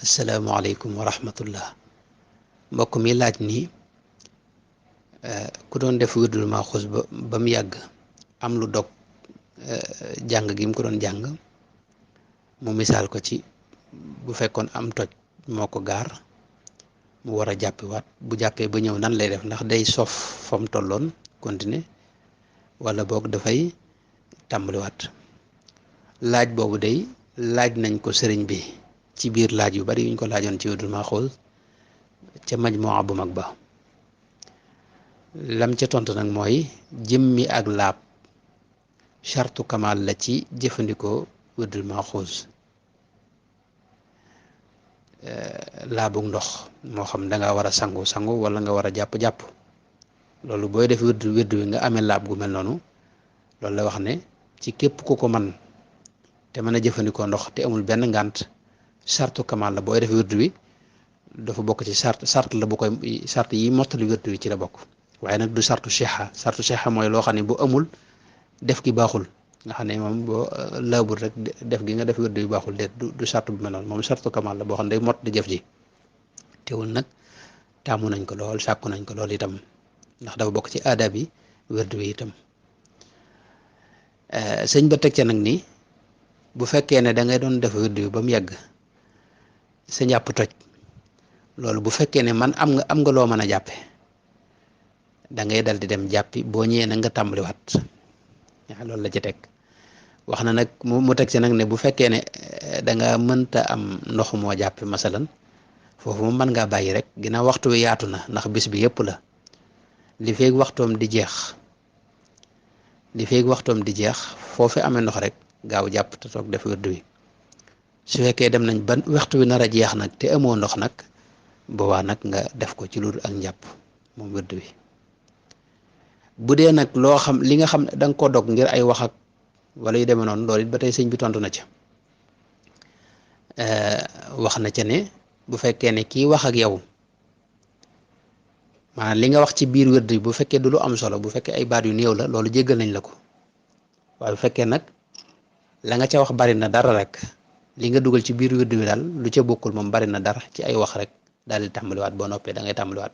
asalaamaaleykum wa rahmatullah. mbokk mi laaj ni ku doon def wirdul Maxuus ba mu yàgg am lu dog jàng gi mu ko doon jàng, mu misaal ko ci bu fekkoon am toj moo ko gaar mu war a jàppiwaat, bu jàppee ba ñëw nan lay def, ndax day sof fa mu tolloon continuer wala boog dafay tàmbaliwaat. laaj boobu day laaj nañ ko sëriñ bi ci biir laaj yu bari yuñ ko laajoon ci wirdul Maxuus ca majmuwa bu mag ba. lam ca tontu nag mooy jëmmi ak laab chartu kamal la ci jëfandikoo wirdul Maxuus. laabug ndox moo xam da nga war a sangu wala nga war a jàpp loolu booy def wirdu wi nga amee laab gu mel noonu, loolu la wax ne ci képp ku ko man te mën a jëfandikoo ndox te amul benn ngànt, chartu kamal la booy def wirdu wi dafa bokk ci sart la bu koy sart yi mottali wirdu wi ci la bokk. waaye nag du sartu sixa mooy loo xam ne bu amul def gi baaxul, nga xam ne moom boo laabul rek def gi nga def wirdu yu baaxul déet du sart bu mel noonu. moom sartu kamal la boo xam ne day mott di jëf ji. teewul nag taamu nañ ko lool, sàkku nañ ko lool itam, ndax dafa bokk ci aadab yi wirdu wi itam. sëñ ba teg ca nag ni bu fekkee ne da ngay doon def wirdu wi ba mu yàgg sa njàpp toj, loolu bu fekkee ne man am nga loo mën a jàppe, da ngay dal di dem jàppi, boo ñëwee nag nga tàmbaliwaat. waaw loolu la ci teg. wax na nag mu teg ci nag ne bu fekkee ne da nga mënta am ndox moo jàppe masalan, foofu moom mën ngaa bàyyi rek, ginnaaw waxtu wi yaatu na, ndax bis bi yëpp la. li feeg waxtoom di jeex foofu amee ndox rek gaaw jàpp te toog def wirdu wi. su fekkee dem nañ ba waxtu wi nar a jeex nag te amoo ndox nag, boobaa nag nga def ko ci lu dul ak njàpp moom wirdu wi. bu dee nag loo xam li nga xam ne da nga ko dog ngir ay wax ak wala yu demee noonu, loolu it ba tey sëñ bi tontu na ca. wax na ca ne bu fekkee ne kii wax ak yow, maanaam li nga wax ci biir wirdu bi bu fekkee du lu am solo, bu fekkee ay baat yu néew la, loolu jéggal nañ la ko. waaye bu fekkee nag la nga ca wax bari na dara rek, li nga dugal ci biir wirdu bi daal lu ca bokkul moom bari na dara ci ay wax rek, daal di tàmbaliwaat. boo noppee da ngay tàmbaliwaat.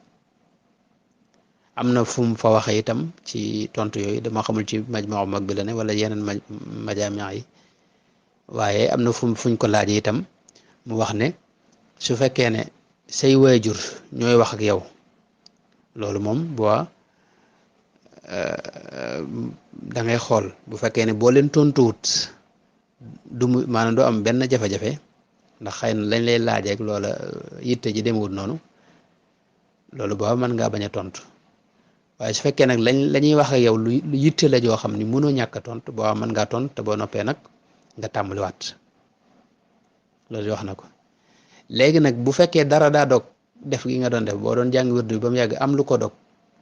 am na fu mu fa waxee itam ci tontu yooyu, dama xamul ci majmuwa mag bi la ne wala yeneen majaami yi, waaye am na fuñ ko laajee itam mu wax ne su fekkee ne say waajur ñooy wax ak yow, loolu moom boo da ngay xool bu fekkee ne boo leen tontuwut maanaam doo am benn jafe-jafe, ndax xëy na lañ lay laajeeg loola yitte ji demewut noonu, loolu boo mën ngaa bañ a tontu. waaye su fekkee nag la ñuy wax ak yow lu yitte la joo xam ni mënoo ñàkk a tontu, boo mën ngaa tontu te boo noppee nag nga tàmbaliwaat. loolu wax na ko. léegi nag bu fekkee dara daa dog def gi nga doon def, boo doon jàng wirdu bi ba mu yàgg am lu ko dog,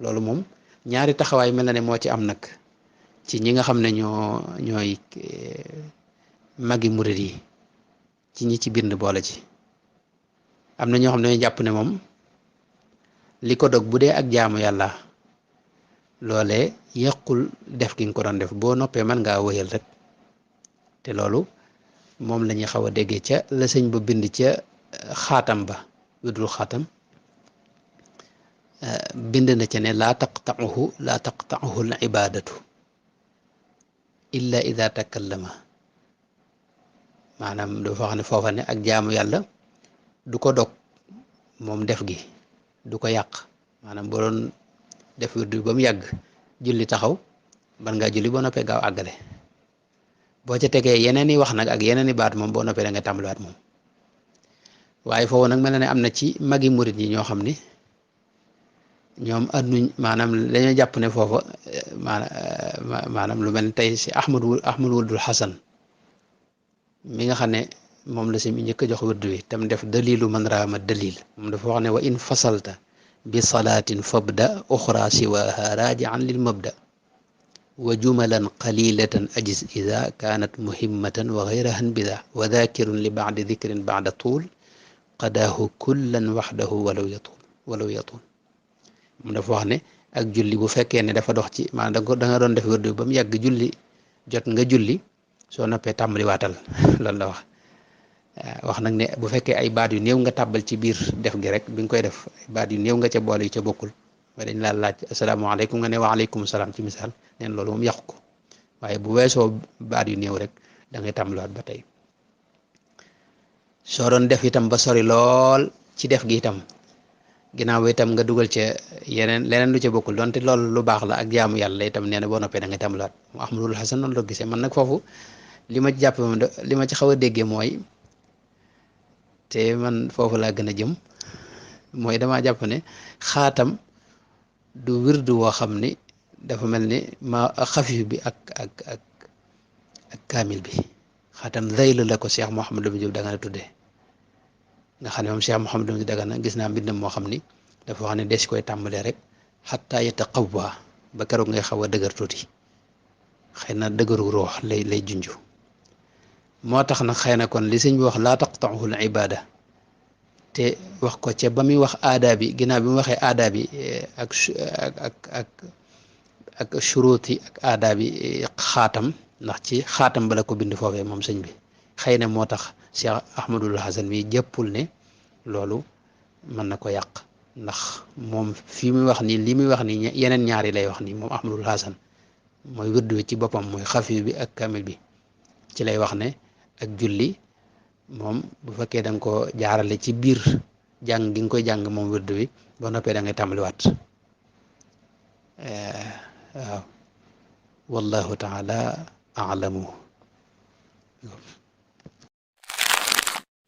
loolu moom ñaari taxawaay mel na ne moo ci am nag ci ñi nga xam ne ñooy magi murid yi, ci ñi ci bind boole ci. am na ñoo xam ne ñooy jàpp ne moom li ko dog bu dee ak jaamu yàlla, loolee yàqul def gi nga ko doon def, boo noppee mën ngaa wëyal rek. te loolu moom la ñuy xaw a déggee ca la sëñ ba bind ca xaatam ba, wirdul xaatam, bind na ca ne laa taqta'uhu al ibadatu illa ida takallama. maanaam dafa wax ne foofa ne ak jaamu yàlla du ko dog moom def gi, du ko yàq. maanaam boo doon def wirdu bi ba mu yàgg, julli taxaw, ban ngaa julli boo noppee gaaw àggale. boo ca tegee yeneen i wax nag ak yeneen i baat moom boo noppee da nga tàmbaliwaat moom. waaye foofu nag mel na ne am na ci magi murit yi ñoo xam ni ñoom adduñ, maanaam dañoo jàpp ne foofa maanaam lu mel ne tey si Ahmad Wuldul Hasan mi nga xam ne moom la si mi njëkk a jox wirdu wi tam def dalilu man raama dalil, moom dafa wax ne wa in fasalta bi salaatin fabda uxra siwaha rajian lil mabda wa jumalan qalilatan ajiz ida kaanat muhimmatan wa gayrahan bida wa dakirun li baadi dikrin baada tuul qadaahu kullan waxdahu walaw yatul. moom dafa wax ne ak julli bu fekkee ne dafa dox ci maanaam da nga doon def wirdu ba mu yàgg julli jot nga julli, soo noppee tàmbali waatal loolu la wax. wax nag ne bu fekkee ay baat yu néew nga tàbbal ci biir def gi rek bi nga koy def ay baat yu néew nga ca boole yu ca bokkul waaye dañ laa laaj asalaamaaleykum nga ne waaleykum salaam ci misaal neen loolu moom yàqu ko waaye bu weesoo baat yu néew rek da ngay tàmbaliwaat ba tey soo doon def itam ba sori lool ci def gi itam ginnaaw ba itam nga dugal ca leneen lu ca bokkul donte loolu lu baax la ak jaamu yàlla itam nee na boo noppee da ngay tàmbaliwaat mu Ahmadul Hasan noonu la gisee man nag foofu li ma ci jàpp moom li ma ci xaw a déggee mooy te man foofu laa gën a jëm mooy damaa jàpp ne xaatam du wirdu woo xam ni dafa mel ni ma xafif bi ak kaamil bi xaatam zeyl la ko Cheikh Mouhamadou Diop Dagana tuddee nga xam ne moom Cheikh Mouhamadou Diop Dagana gis naa mbindam moo xam ni dafa wax ne des koy tàmbalee rek xataa yataqawwa ba keroog ngay xaw a dëgër tuuti xëy na dëgëru roox lay junju moo tax nag xëy na kon li sëñ bi wax laa taqta'uhu al ibada te wax ko ca ba muy wax aada bi ginnaaw bi mu waxee aada bi ak shuruuti ak aada bi xaatam ndax ci xaatam bala ko bind foofee moom sëñ bi xëy na moo tax Cheikh Ahmadul Hasan mi jëppul ne loolu mën na ko yàq ndax moom fii muy wax nii li muy wax nii yeneen ñaari lay wax nii moom Ahmadul Hasan mooy wirdu bi ci boppam mooy xafi bi ak kamil bi ci lay wax ne ak julli moom bu fekkee da nga ko jaarale ci biir jàng gi nga koy jàng moom wirdu bi ba noppee da ngay tàmbaliwaat waaw wallahu taala alamu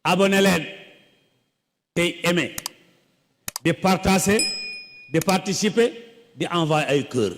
abonné leen tey aimé di partager di participer di envoyer ay cœur